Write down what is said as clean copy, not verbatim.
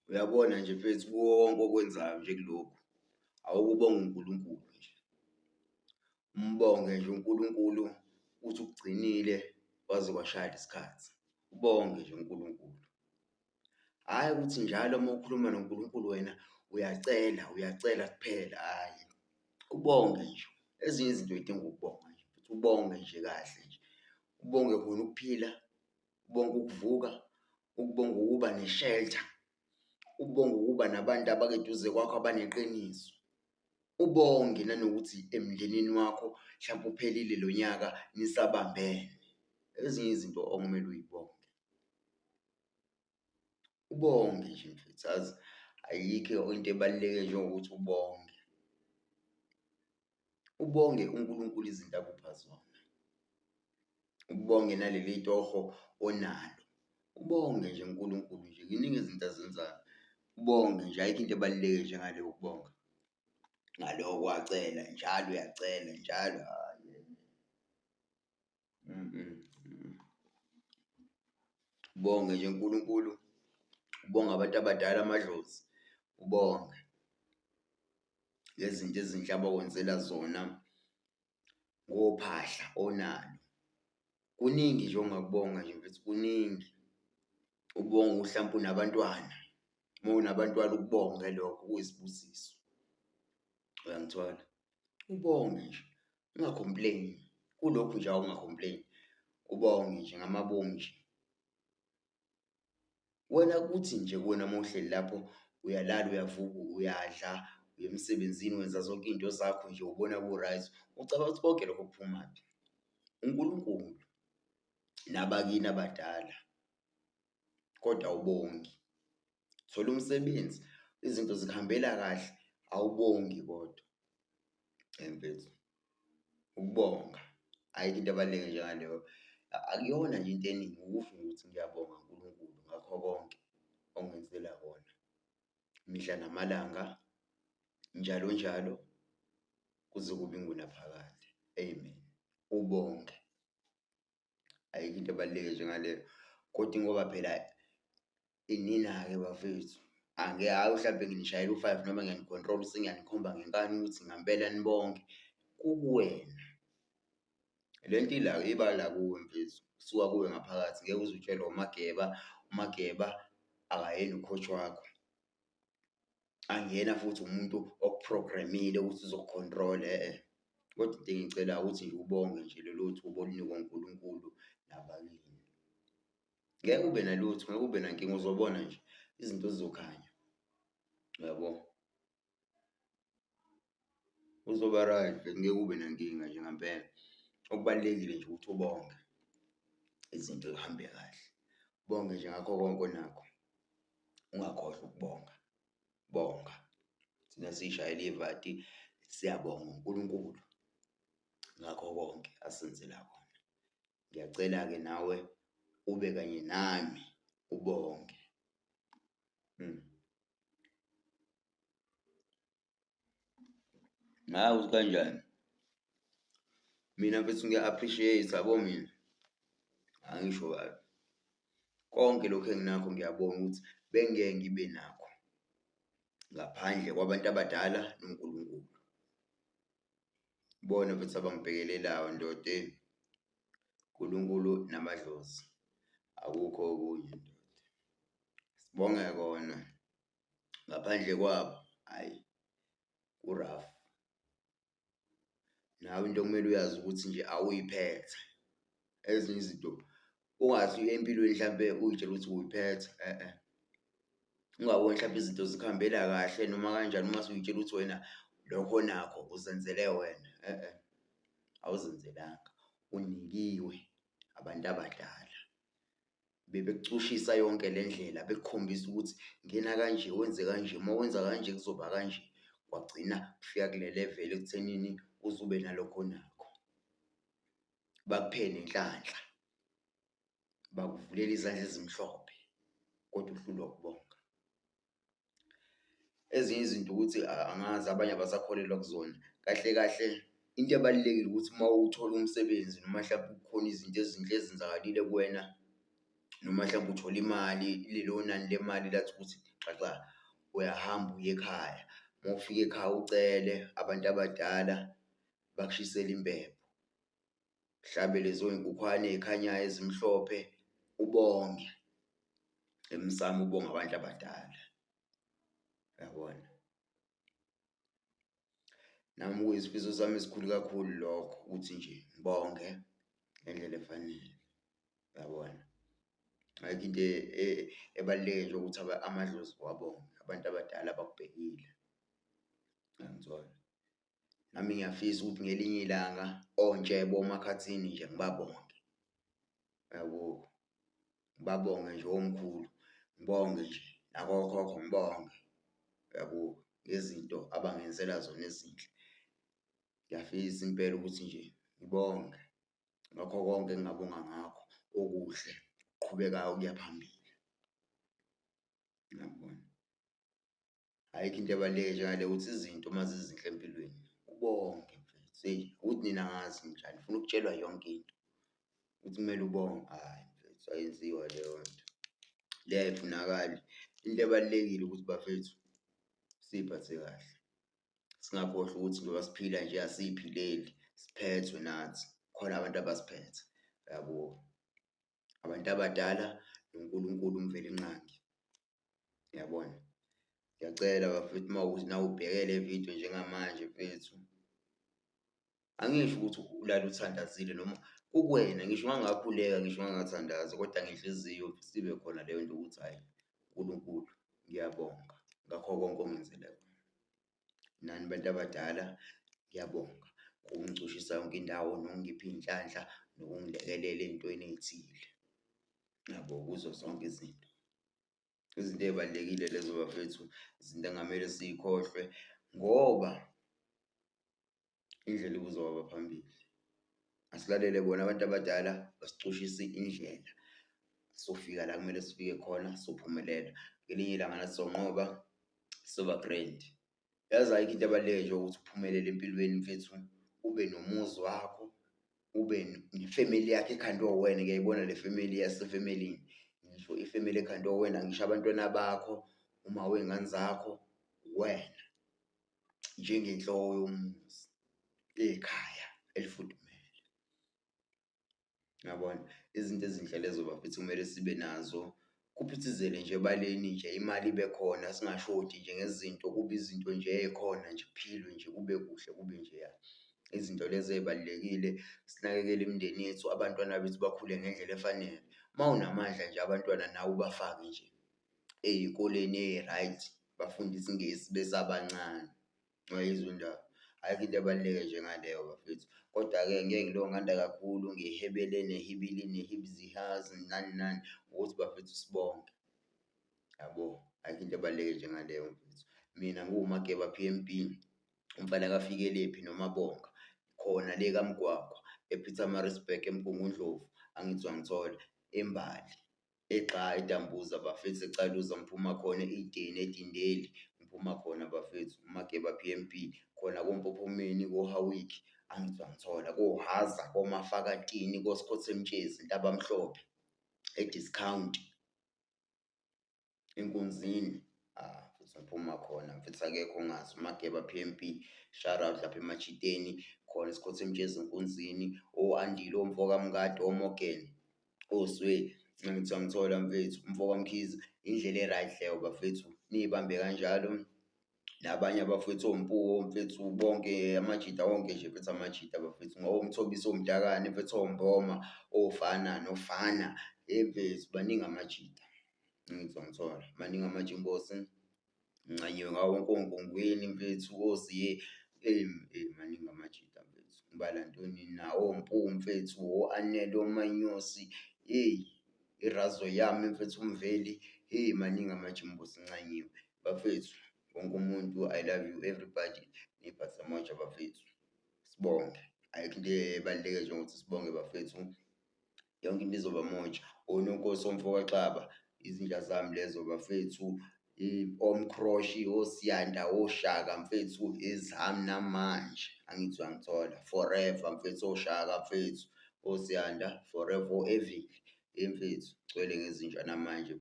Uyabona nje mfethu kuwo wonke okwenzayo nje kulokhu, awukubonge uNkulunkulu nje. Umbonge nje uNkulunkulu ukuthi ukugcinile waze kwashaya lesikhathi, ubonge nje uNkulunkulu. Hhayi ukuthi njalo uma ukhuluma noNkulunkulu wena uyacela, uyacela kuphela, hhayi, ubonge nje. Ezinye izinto y'dinga ukubonga nje, ubonge nje kahle nje, ubonge khona ukuphila, ubonge ukuvuka, ukubonga ukuba ne-shelter, ubonge ukuba nabantu abakeduze kwakho abaneqiniso, ubonge nanokuthi emndenini wakho mhlawumpe uphelile lo nyaka nisabambene. Ezinye izinto okumele uy'bonge. Ubonge nje mfethu yazi ayikho into ebaluleke njengokuthi ubonge. Ubonge uNkulunkulu izinto akupha zona. Ubonge naleli toho onalo. Ubonge nje uNkulunkulu nje ziningi izinto azenzayo. Ubonge nje ayikho into ebaluleke njengale yokubonga. Ngaloko wacela njalo uyacela njalo hhayi. Ubonge nje uNkulunkulu, ubonge abantu abadala amadlozi, ubonge ngezinto ezinhle abakwenzela zona ngophahla onalo. Kuningi nje ongakubonga nje mfethu, kuningi. Ubonge ukuthi hlampe unabantwana, uma unabantwana ukubonge lokho kuyisibusiso, uyangithola? Ubonge nje, unga-complain-i, kulokhu nje awunga-complain-i, ubonge nje ngamabomu nje. Wena kuthi nje kuwena uma uhleli lapho uyalala, uyavuka, uyadla, uya emsebenzini, wenza zonke iy'nto zakho nje ubona ku-right, ucabanga ukuthi konke lokho kuphumaphi? UNkulunkulu nabakini abadala, kodwa awubongi. Thola umsebenzi, izinto zikuhambela kahle, awubongi kodwa. Mfethu, ukubonga ayikho into ebaluleke njengaleyo. Akuyona nje into eningi ukusho nje ukuthi ngiyabonga Nkulunkulu ngakho konke ongenzela kona mihla namalanga, njalo njalo kuze kube ingunaphakade, amen. Ubonge. Ayikho into ebaluleke njengaleyo kodwa ingoba phela inina-ke bafethu angeke hhayi hlampe nginishayela u-five noma ngiyani-control-a sengiyanikhomba ngenkani ukuthi ngampela nibonke, kukuwena. Le nto ila iba la kuwe mfethu, kusuka kuwe ngaphakathi ngeke uze utshelwe uMageba, uMageba akayena u-coach wakho. Angiyena futhi umuntu oku-program-ile ukuthi uzoku-control-a e-e. Kodwa into engiyicelayo ukuthi nje ubonge nje lelo thuba olinikwa uNkulunkulu nabakini. Ngeke ube nalutho, ngeke ube nankinga uzobona nje izinto zizokhanya, uyabo? Uzoba right ngeke ube nankinga nje ngampela. Okubalulekile nje ukuthi ubonge izinto zihambe kahle, ubonge nje ngakho konke onakho. Ungakhohlwa ukubonga, bonga. Thina siyishayela ivati siyabonga uNkulunkulu ngakho konke asenzela kona. Ngiyacela-ke nawe ube kanye nami ubonge. Ngazi ukuthi kanjani. Mina mfethu ngiya-appreciate yabo mina, angisho kabi. Konke lokhu enginakho ngiyabonga ukuthi bengingeke ngibe nakho ngaphandle kwabantu abadala noNkulunkulu. Ibona mfethu abangibhekelelayo ndoda eyi, uNkulunkulu namadlozi, akukho okunye ndoda. Sibonge kona. Ngaphandle kwabo hhayi ku-rough. Nawe into okumele uyazi ukuthi nje awuyiphethe, ezinye izinto ungathi uya empilweni hlampe uy'tshele ukuthi uyiphethe e-e. Ungaboni hlampe izinto zikuhambela kahle noma kanjani uma usuy'tshela ukuthi wena lokho onakho uzenzele wena e-e, awuzenzelanga unikiwe abantu abadala. Bebekucushisa yonke le ndlela bekukhombisa ukuthi ngena kanje wenze kanje uma wenza kanje kuzoba kanje, kwagcina kufika kule level ekuthenini uze ube nalokho onakho. Bakuphe nenhlanhla, bakuvulela izandla ezimhlophe kodwa uhlulwa ukubonga. Ezinye izinto ukuthi angazi abanye abasakholelwa kuzona, kahle kahle into ebalulekile ukuthi uma uwuthola umsebenzi noma hlampe kukhona izinto ezinhle ezenzakalile kuwena, Noma hlampe uthole imali lelo nani lemali lathi ukuthi xaxa, uyahamba uye ekhaya, uma ufika ekhaya ucele abantu abadala bakushisele impepho, uhlabe lezo y'nkukhwane ey'khanyayo ezimhlophe ubonge emsamo ubonge abantu abadala, uyabona. Nami kuyisifiso sami esikhulu kakhulu lokho ukuthi nje ngibonge ngendlela efanele, uyabona. Ayikho into ebaluleke njengokuthi amadlozi uwabonge, abantu abadala bakubhekile, uyangithola. Nami ngiyafisa ukuthi ngelinye ilanga ontshebe oMakhathini nje ngibabonge, yabo. Ngibabonge nje omkhulu, ngibonge nje nakokhokho ngibonge, uyabo, ngezinto abangenzela zona ezinhle. Ngiyafisa impela ukuthi nje ngibonge ngakho konke engingabonga ngakho okuhle okuqhubekayo okuya phambili, uyabona. Ayikho into ebaluleke njengale ukuthi izinto uma zizinhle empilweni ubonge mfethu, eyi ukuthi nina angazi ninjani nifuna ukutshelwa yonke into ukuthi kumele ubonge, hhayi mfethu ayenziwa leyo nto, leyo ayifunakali. Into ebalulekile ukuthi bafethu siy'phathe kahle, singakhohlwa ukuthi njengoba siphila nje asiy'phileli siphethwe nathi, khona abantu abasiphethe, uyabo. Abantu abadala noNkulunkulu uMvelinqangi, uyabona. Ngiyacela bafethu uma kuwukuthi nawe ubheke le vidiyo njengamanje mfethu, angisho ukuthi ulale uthandazile noma kukuwena ngisho ungangakhuleka ngisho ungangathandaza kodwa ngenhliziyo sibe khona leyo nto ukuthi hhayi Nkulunkulu ngiyabonga ngakho konke ongenzele kona. Nani bantu abadala ngiyabonga ngokungicushisa yonke indawo nokungipha iy'nhlanhla nokungilekelela ey'ntweni ey'thile, yabo kuzo zonke izinto. Izinto ey'balulekile lezo bafethu, izinto engamele siy'khohlwe ngoba indlela ibuzwa kwabaphambili. Asilalele bona abantu abadala basicushise indlela, sofika la kumele sifike khona sophumelela. Ngelinye ilanga nathi sonqoba soba grand. Yazi ayikho into ebaluleke njengokuthi uphumelele empilweni mfethu, ube nomuzi wakho, ube nefemeli yakho ekhandwe uwena, ngiyayibona le femeli yasefemelini, ngisho ifemeli ekhandwe uwena, ngisho abantwana bakho, uma wey'ngane zakho, uwena njengenhloko yomuzi ekhaya elifudumele. Uyabona, izinto ezinhle lezo bafethu kumele sibe nazo, kuphithizele nje ebaleni nje imali ibe khona singashodi nje ngezinto, kube izinto nje ey'khona nje kuphilwe nje kube kuhle kube njeya. Izinto lezi ey'balulekile, sinakekele imindeni yethu, abantwana bethu bakhule ngendlela efanele. Uma unamandla nje abantwana nawe ubafake nje ey'koleni ey'right, bafunde isiNgisi besabancane. Uyayizwa indaba? Ayikho into ebaluleke njengaleyo bafethu. Kodwa-ke ngeke ngilokhu nganda kakhulu ngihebele nehibili nehibizihazi nani nani ukuthi bafethu sibonge. Yabo, ayikho into ebaluleke njengaleyo mfethu. Mina ngiwuMageba P_M_B, umfana kaFikelephi noMabonga, khona le kaMgwagwa, ePietermaritzburg, eMgungundlovu, angithi uyangithola, eMbali, eGxa, eDambuza bafethu, eCaluza ngiphuma khona, e-Eden, eDindeli ngiphuma khona bafethu, uMageba P_M_B, khona koMpophomeni, ko-Howick, angithi uyangithola, koHhaza, koMafakatini, koSkhotsemtshezi, Ntabamhlophe, e-Discount. Enkunzini ah mfethu ngiphuma khona mfethu akekho ongazi uMageba P_M_B shout out lapha eMajiteni khona eSkhotsemtshezi enkunzini o-Andile omfoka Mngadi oMorgan oSway ngithi angithola mfethu umfoka Mkhize indlela e-right leyo bafethu niyibambe kanjalo nabanye abafethu ompuwo mfethu bonke amajita wonke nje mfethu amajita bafethu ngowomthobisi omdakane mfethu omboma ofana nofana hey mfethu baningi amajita. Ngithi angithola maningi amajimbosi ncanyiwe ngawo wonke onkungwini mfethu osiye eyi eyi maningi amajita mfethu ngibala ntoni na ompu mfethu o-anele omanyosi eyi irazo yami mfethu umveli eyi maningi amajimbosi ncanyiwe bafethu wonke umuntu I love you everybody niyiphathe moja bafethu sibonge ayikho into ebaluleke njengokuthi sibonge bafethu. Yonke into izoba moja. Ononkosi omfoka Xaba, izinja zami lezo bafethu, omkroshi, osiyanda, oshaka mfethu, ezami namanje. Angithi uyangithola, forever mfethu, oshaka mfethu, osiyanda, forever, o-Evil. Hheyi mfethu, gcwele ngezinja namanje.